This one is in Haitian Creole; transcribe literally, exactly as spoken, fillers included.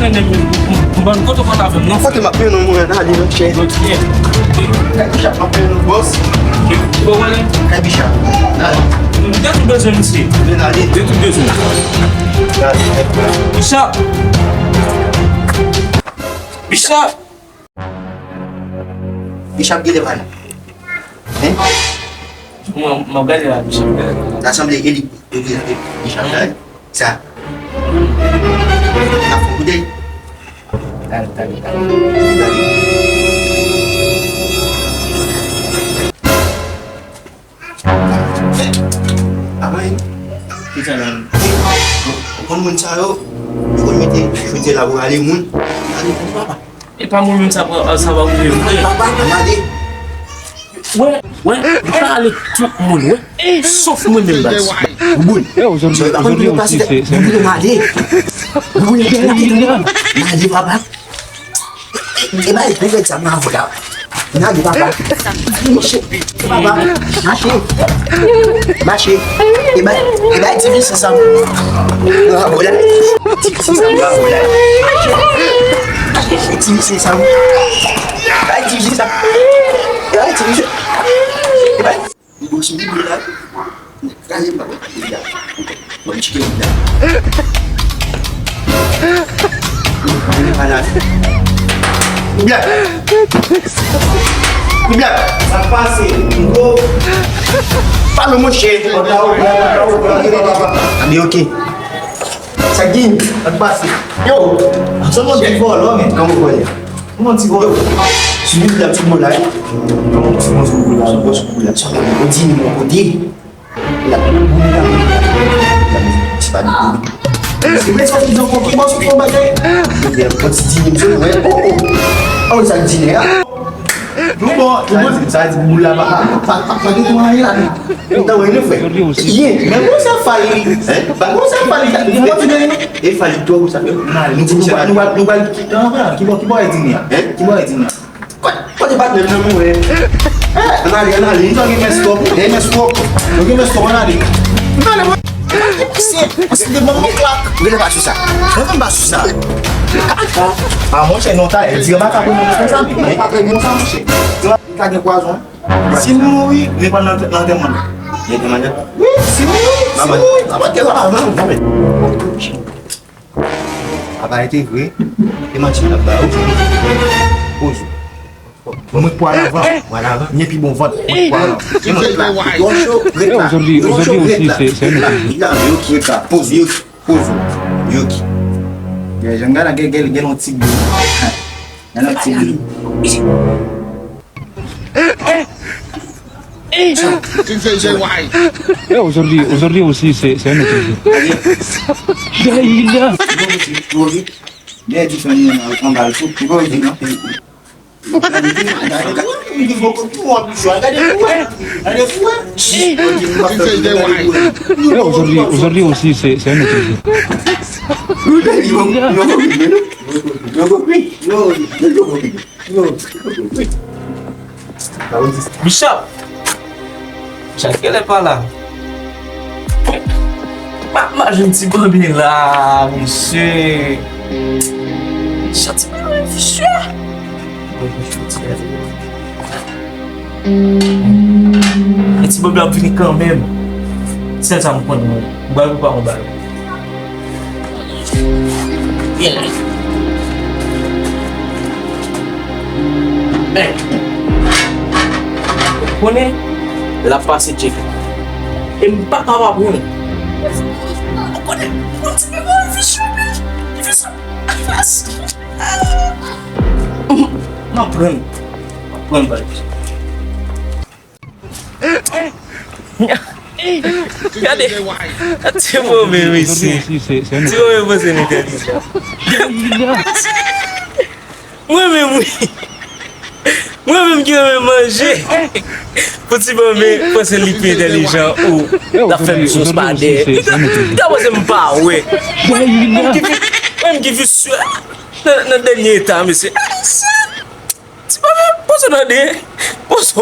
Tande m, m, m, m bann kote w konn avè m, non, frè. Kote m ap mennen w, mwen, ale, non, chè. Kay Bicha m ap mennen w, bòs. Ou wè? Kay Bicha. N te tou bezwen misye. Men ale. N te tou bezwen. Bicha. Bicha. Bicha ap gade pa la. Hein? Mwen, m ap gade la, Bicha ap gade. Sa sanble e li, e li, e li, Bicha ap gade. Sa. N ap fè koudèy. Gade, gade, gade. Gade. Amen. Ki sa la? Ou konn moun sa yo, yo konn mete choudyè la pou rale moun. Rale moun papa. E pa moun menm sa pa, sa pa pou vre. Rale papa, rale. Wè, wè, ou ka rale tout moun, wè. Sof mwen menm, baz. Bouboun. Yo, jodi, jodi osi, se, se. Bouboun, rale. Bouboun, rale, papa. E bay, pou fè sa, mwen avè w la. N ale, papa. Mache, papa. Mache. Mache. E bay, e bay, ti visye sa. Bravo, la. Ti visye sa, bravo, la. Ti visye sa. Bay, ti visye sa. E bay, ti visye. E bay. Li bò sou bouda la. Kraze m pa wè bouda. Bon, tcheke bouda. Bouda. Bouda. Sa k pase? Gwo. Pale, monchè. Abe, ok. Sa k gen? Sa k pase? Yo, se yon ti vòlò, men. Kòman w kwè? Kòman ti vòlò? Sou bouda, ti bò la, wi. Kòman ti vòlò sou bouda? Sou bouda, sou bouda. Ou di m yon kote. La, la, la, se pa di kouri. Se mwen sòti nan konki, mwen sòti nan bagay. Mwen ti di, mwen, oh, oh. Ah, wi, sa di, a. Nou bon, nou bon. Sa di, boul la, pa, pa, pa, pa, pa gen tou anyen la, non. Ou ta wè, nou fè. Jodi osi. Ye, men bon, sa fali. Hein? Bon, sa fali. Nou kontinye, non? E fali, tou, sa fè. Nou, nou, nou, nou, nou, ki bò, ki bò e di ni a? Hein? Ki bò e di ni a? Kote, kote patnè m nan mouri? Ann ale, ann ale. Nou gen men stop, gen men stop. Nou gen men stop, ann ale. Ann ale, mwen. Se, se de bon klak. Rele pa sou sa. Rele pa sou sa. Ah, monchè, non, ta, di pa ka pran non konsa, men. Pa pran non sa, monchè. Li ka gen pwazon. Si m mouri, men pa nan, nan antèman. Nan antèman? Wi, si m mouri, si m mouri. Papa, te la, non, non, men. Apa rete vre, e manti l ap ba ou. Poz ou. Mwen pwa lavan, pwa lavan, mwen pi bon vant, mwen pwa lavan. E manti la, yo cho, ret la. Yo cho, ret la. Ret la, yo ki ret la. Poz ou, poz ou. Yo ki. Gen jan gala gen, gen, gen yon ti gou. Gen yon ti gou. J J Y. Eh, aujourd'hui, aujourd'hui aussi, c'est, c'est un autre jour. Daïla. Byen di fanmi an anba l tou. Ou pa wè di non? Gade, gade, gade pou wè. Gade pou wè. Eh, aujourd'hui, aujourd'hui aussi, c'est, c'est un autre jour. Bishop! Bishop genlè pa la. M ap mache yon ti banben la, mesye. Bishop ti banben visye. E ti banben ap vini kanmenm. Sèl sa m konn mwen. M pral prepare yon bagay. Vin la. Men, ou konnen, l ap pase tcheke. E m pa kapab pran l. Ou konnen, m ti pe move cheve. Li fè sa. M ap pran l. M ap pran l, baz. Gade, ti momen, mesye. Ti momen, panse n entèlijan. Mwen menm, wi. Mwen menm ki renmen manje. Pou ti momen, panse li pi entèlijan ou l ap fè m sou spadè. Li ta panse m pa wè. Mwen menm ki vi, mwen menm ki vi sou nan, nan dènye eta, mesye. Ti momen, poze w tande. Poze w.